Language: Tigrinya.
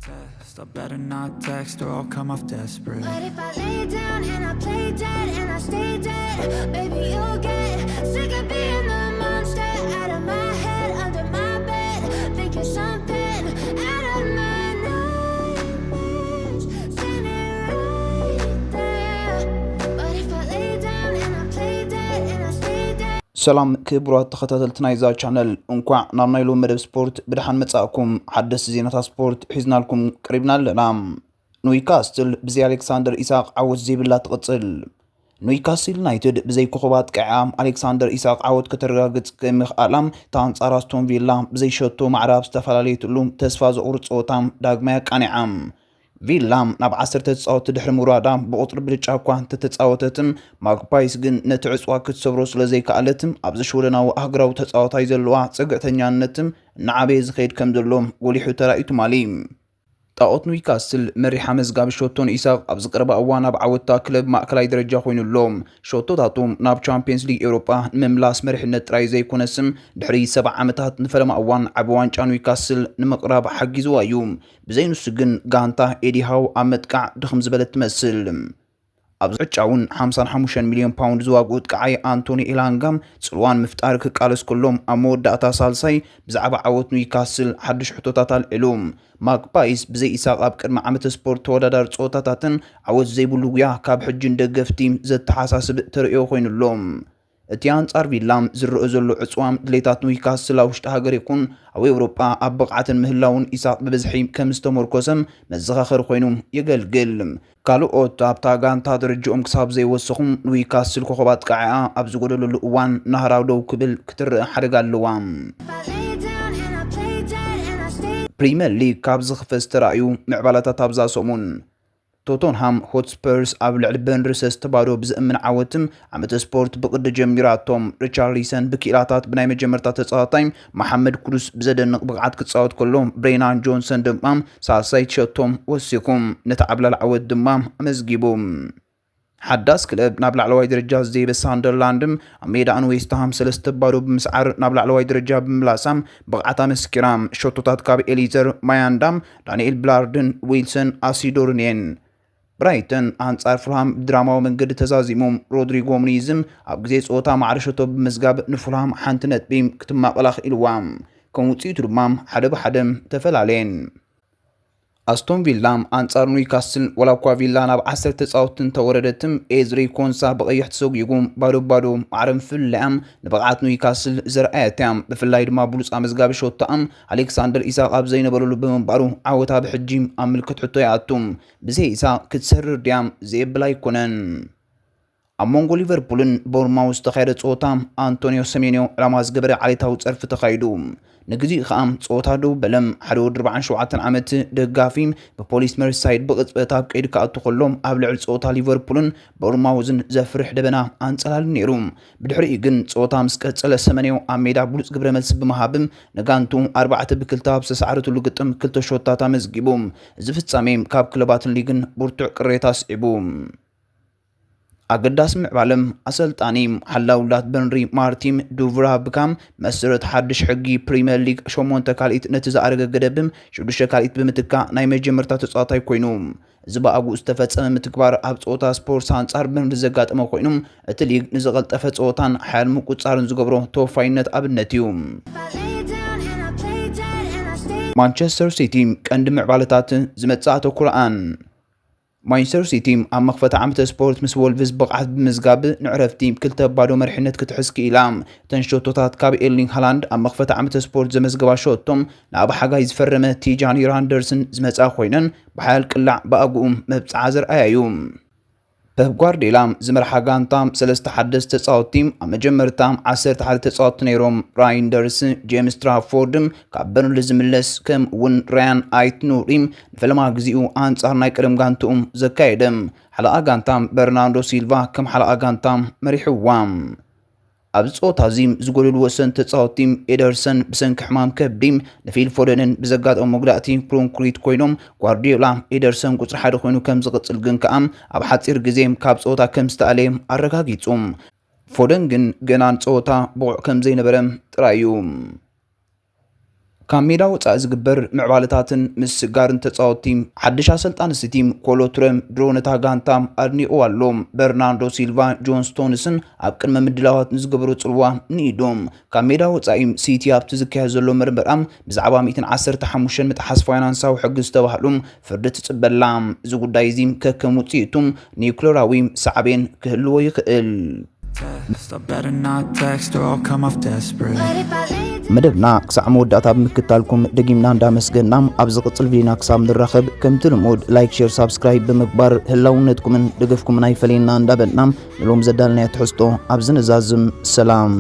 Test, I better not text or I'll come off desperate. But if I lay down and I play dead and I stay dead, baby, you'll get sick of being the monster out of my head, under my bed, thinking something out of my nightmares, standing right there. But if I lay down and I play dead and I stay dead. ሰላም ክቡራት ተኸታተልቲ ናይዛ ቻነል፣ እንኳዕ ናብ ናይ ሎሚ መደብ ስፖርት ብደሓን መጻእኩም። ሓደስቲ ዜናታት ስፖርት ሒዝናልኩም ቀሪብና ኣለና። ኒውካስትል ብዘይ ኣሌክሳንደር ኢሳቅ ዓወት ዘይብላ ትቕጽል። ኒውካስትል ዩናይትድ ብዘይ ኮኸብ ኣጥቃዒኣ ኣሌክሳንደር ኢሳቅ ዓወት ከተረጋግጽ ከምኽኣላ፣ እታ ኣንጻር ኣስቶን ቪላ ብዘይ ሸቶ ማዕረ ኣብ ዝተፈላለየትሉ ተስፋ ዘቑርጽ ጸወታ ዳግማይ ኣቃኒዓ። ቪላ ናብ ዓሰርተ ተጻወትቲ ድሕሪ ምውራዳ ብቑጽሪ ብልጫ እኳ እንተተጻወተት፣ ማግፓይስ ግን ነቲ ዕጽዋ ክትሰብሮ ስለ ዘይከኣለት፣ ኣብዚ ሽወደናዊ ኣህግራዊ ተጻዋታይ ዘለዋ ጽግዕተኛነት እናዓበየ ዝኸይድ ከም ዘሎ ጎሊሑ ተራእዩ ትማሊ። ጣኦት ኒውካስል መሪሕ ኣመዝጋቢ ሸቶ ንኢሳቕ ኣብዚ ቀረባ እዋን ኣብ ዓወታ ክለብ ማእከላይ ደረጃ ኮይኑ ኣሎ። ሸቶታቱ ናብ ቻምፒየንስ ሊግ ኤውሮጳ ንምምላስ መሪሕነት ጥራይ ዘይኮነስ፣ ድሕሪ ሰብዓ ዓመታት ንፈለማ እዋን ዓቢ ዋንጫ ኒውካስል ንምቕራብ ሓጊዝዋ እዩ። ብዘይ ንሱ ግን ጋንታ ኤዲ ሃው ኣብ ምጥቃዕ ድኽም ዝበለት ትመስል። ኣብዚ ዕጫ እውን ሓምሳን ሓሙሽተን ሚልዮን ፓውንድ ዝዋግኡ ጥቃዓይ ኣንቶኒ ኤላንጋ ጽልዋን ምፍጣር ክቃለስ ከሎ፣ ኣብ መወዳእታ ሳልሳይ ብዛዕባ ዓወት ኒውካስል ሓድሽ ሕቶታት ኣልዒሉ። ማግፓይስ ብዘይ ኢሳቕ ኣብ ቅድሚ ዓመተ ስፖርት ተወዳዳሪ ጸወታታትን ዓወት ዘይብሉ ጉያ ካብ ሕጂ ንደገፍቲ ዘተሓሳስብ ተርእዮ ኮይኑ ኣሎ። እቲ ኣንጻር ቪላ ዝረአ ዘሎ ዕጽዋ ድሌታት ኒውካስል ኣብ ውሽጢ ሃገር ይኹን ኣብ ኤውሮጳ ኣብ ብቕዓትን ምህላውን ኢሳቕ ብብዝሒ ከም ዝተመርኮሰ መዘኻኸሪ ኮይኑ የገልግል። ካልኦት ኣብታ ጋንታ ደረጃኦም ክሳብ ዘይወሰኹ፣ ኒውካስል ኮኸብ ኣጥቃዒኣ ኣብ ዝጎደለሉ እዋን ናህራው ደው ክብል ክትረአ ሓደጋ ኣለዋ። If I lay down and I play dead and I stay ፕሪምየር ሊግ ካብ ዝኽፈት ዝተራእዩ ምዕባላታት ኣብዛ ሰሙን። ቶተንሃም ሆትስፐርስ ኣብ ልዕሊ በርንሊ ሰለስተ ባዶ ብዘእምን ዓወት ዓመተ ስፖርት ብቕዲ ጀሚራቶም። ሪቻርሊሰን ብክኢላታት ብናይ መጀመርታ ተጻዋታይ መሓመድ ኩዱስ ብዘደንቕ ብቕዓት ክጻወት ከሎ፣ ብሬናን ጆንሰን ድማ ሳልሳይ ሸቶ ወሲኹ፣ ነቲ ዓብላል ዓወት ድማ ኣመዝጊቡ። ሓዳስ ክለብ ናብ ላዕለዋይ ደረጃ ዝደየበ ሳንደርላንድ ኣብ ሜዳኣን ዌስትሃም ሰለስተ ባዶ ብምስዓር ናብ ላዕለዋይ ደረጃ ብምምላሳ ብቕዓት ኣመስኪራ። ሸቶታት ካብ ኤሊዘር ማያንዳ፣ ዳንኤል ብላርድን ዊልሰን ኣሲዶርን እየን። ብራይተን ኣንጻር ፉልሃም ብድራማዊ መንገዲ ተዛዚሙ። ሮድሪጎ ሙኒዝ ኣብ ግዜ ጸወታ ማዕረ ሸቶ ብምዝጋብ ንፉልሃም ሓንቲ ነጥቢ ክትማቐል ኣኽኢልዋ። ከም ውጽኢቱ ድማ ሓደ ብሓደ ተፈላለየን። ኣስቶን ቪላ ኣንጻር ኒውካስል፣ ወላ እኳ ቪላ ናብ ዓሰርተ ተጻወትቲ እንተወረደትም፣ ኤዝሪ ኮንሳ ብቐይሕ ተሰጒጉ ባዶ ባዶ ማዕረ ምፍልላያም ንብቕዓት ኒውካስል ዘርኣየት እያ። ብፍላይ ድማ ብሉጽ ኣመዝጋቢ ሸቶኣም ኣሌክሳንደር ኢሳቕ ኣብ ዘይነበረሉ ብምንባሩ፣ ዓወታ ብሕጂ ኣብ ምልክት ሕቶ ይኣቱ። ብዘይ ኢሳቕ ክትሰርር ድያ? ዘየብል ኣይኮነን። ኣብ መንጎ ሊቨርፑልን ቦርንማውዝ ዝተኻየደ ጸወታ፣ ኣንቶኒዮ ሰሜንዮ ዕላማ ዝገበረ ዓሌታዊ ጸርፊ ተኻይዱ። ንግዚኡ ከኣ ጸወታ ደው በለ። ሓደ ወዲ ኣርባዓን ሸውዓተን ዓመት ደጋፊ ብፖሊስ መርሲሳይድ ብቕጽበት ኣብ ቀይዲ ክኣቱ ከሎ፣ ኣብ ልዕሊ ጸወታ ሊቨርፑልን ቦርንማውዝን ዘፍርሕ ደበና ኣንጸላልዩ ነይሩ። ብድሕሪኡ ግን ጸወታ ምስ ቀጸለ፣ ሰመንዮ ኣብ ሜዳ ብሉጽ ግብረ መልሲ ብምሃብ፣ ንጋንቱ ኣርባዕተ ብክልተ ኣብ ዝተሳዕረትሉ ግጥም ክልተ ሸቶታት ኣመዝጊቡ። እዚ ፍጻሜ ካብ ክለባትን ሊግን ብርቱዕ ቅሬታ ኣስዒቡ። ኣገዳሲ ምዕባለ። ኣሰልጣኒ ሓላው ላት በርንሊ ማርቲን ዱቭራብካ መሰረት ሓድሽ ሕጊ ፕሪምየር ሊግ ሸሞንተ ካልኢት ነቲ ዝኣረገ ገደብ ሽዱሽተ ካልኢት ብምትካእ ናይ መጀመርታ ተጻዋታይ ኮይኑ። እዚ ብኣግኡ ዝተፈጸመ ምትግባር ኣብ ጸወታ ስፖርትስ ኣንጻር በርንሊ ዘጋጠመ ኮይኑ፣ እቲ ሊግ ንዝቐልጠፈ ጸወታን ሓያል ምቁጽጻርን ዝገብሮ ተወፋይነት ኣብነት እዩ። If I lay down and I play dead and I stay ማንቸስተር ሲቲ ቀንዲ ምዕባለታት ዝመጽእ ኣተኩሮኣን። ማንቸስተር ሲቲ ኣብ መኽፈቲ ዓመተ ስፖርት ምስ ወልቭስ ብቕዓት ብምዝጋብ ንዕረፍቲ ክልተ ባዶ መሪሕነት ክትሕዝ ክኢላ። እተን ሸቶታት ካብ ኤርሊንግ ሃላንድ ኣብ መኽፈቲ ዓመተ ስፖርት ዘመዝገባ ሸቶ፣ ንኣብ ሓጋይ ዝፈረመ ቲጃኒ ራንደርስን ዝመጻ ኮይነን፣ ብሓያል ቅላዕ ብኣግኡ መብጽዓ ዘርኣያ እዩ። ፔፕ ጓርዲዮላ ዝመርሓ ጋንታ ሰለስተ ሓደስቲ ተጻወትቲ፣ ኣብ መጀመርታ ዓሰርተ ሓደ ተጻወትቲ ነይሮም። ራይንደርስ፣ ጄምስ ትራፎርድ ካብ በርንሊ ዝምለስ፣ ከምኡ እውን ራያን ኣይት ኑሪ ንፈለማ ግዜኡ ኣንጻር ናይ ቀደም ጋንትኡ ዘካየደ። ሓለቓ ጋንታ በርናርዶ ሲልቫ ከም ሓለቓ ጋንታ መሪሕዋ። ኣብዚ ጸወታ እዚ ዝጎደሉ ወሰንቲ ተጻወትቲ፣ ኤደርሰን ብሰንኪ ሕማም ከብዲ፣ ንፊል ፎደንን ብዘጋጠሞ መጉዳእቲ ኮንክሪት ኮይኖም፣ ጓርዲዮላ ኤደርሰን ቁጽሪ ሓደ ኮይኑ ከም ዝቕጽል ግን ከኣ ኣብ ሓጺር ግዜ ካብ ጸወታ ከም ዝተኣለየ ኣረጋጊጹ። ፎደን ግን ገና ንጸወታ ብቑዕ ከም ዘይነበረ ጥራይ እዩ። ካብ ሜዳ ወፃኢ ዝግበር ምዕባለታትን ምስጋርን ተፃወትቲ ሓድሽ ኣሰልጣኒ ሲቲ ኮሎ ቱረ ድሮ ነታ ጋንታ ኣድኒቑ ኣሎ። በርናርዶ ሲልቫ፣ ጆን ስቶንስን ኣብ ቅድመ ምድላዋት ንዝገበሩ ፅልዋ ንኢዶም። ካብ ሜዳ ወፃኢ ሲቲ ኣብቲ ዝካየድ ዘሎ መርመራ ብዛዕባ ሚእትን ዓሰርተ ሓሙሽተን ምጥሓስ ፋይናንሳዊ ሕጊ ዝተባህሉ ፍርዲ ትፅበላ። እዚ ጉዳይ እዚ ከከም ውፅኢቱ ኒውክሌራዊ ሳዕቤን ክህልዎ ይኽእል። Text, I better not text or I'll come off desperate. መደብና ክሳዕ መወዳእታ ብምክታልኩም ደጊምና እንዳመስገና፣ ኣብ ዝቕጽል ቪዲዮና ክሳብ ንራኸብ ከምቲ ልሙድ ላይክ፣ ሼር፣ ሳብስክራይብ ብምግባር ህላውነትኩምን ደገፍኩምን ኣይፈለየና እንዳበልና ንሎም ዘዳልናዮ ትሕዝቶ ኣብዚ ነዛዝም። ሰላም።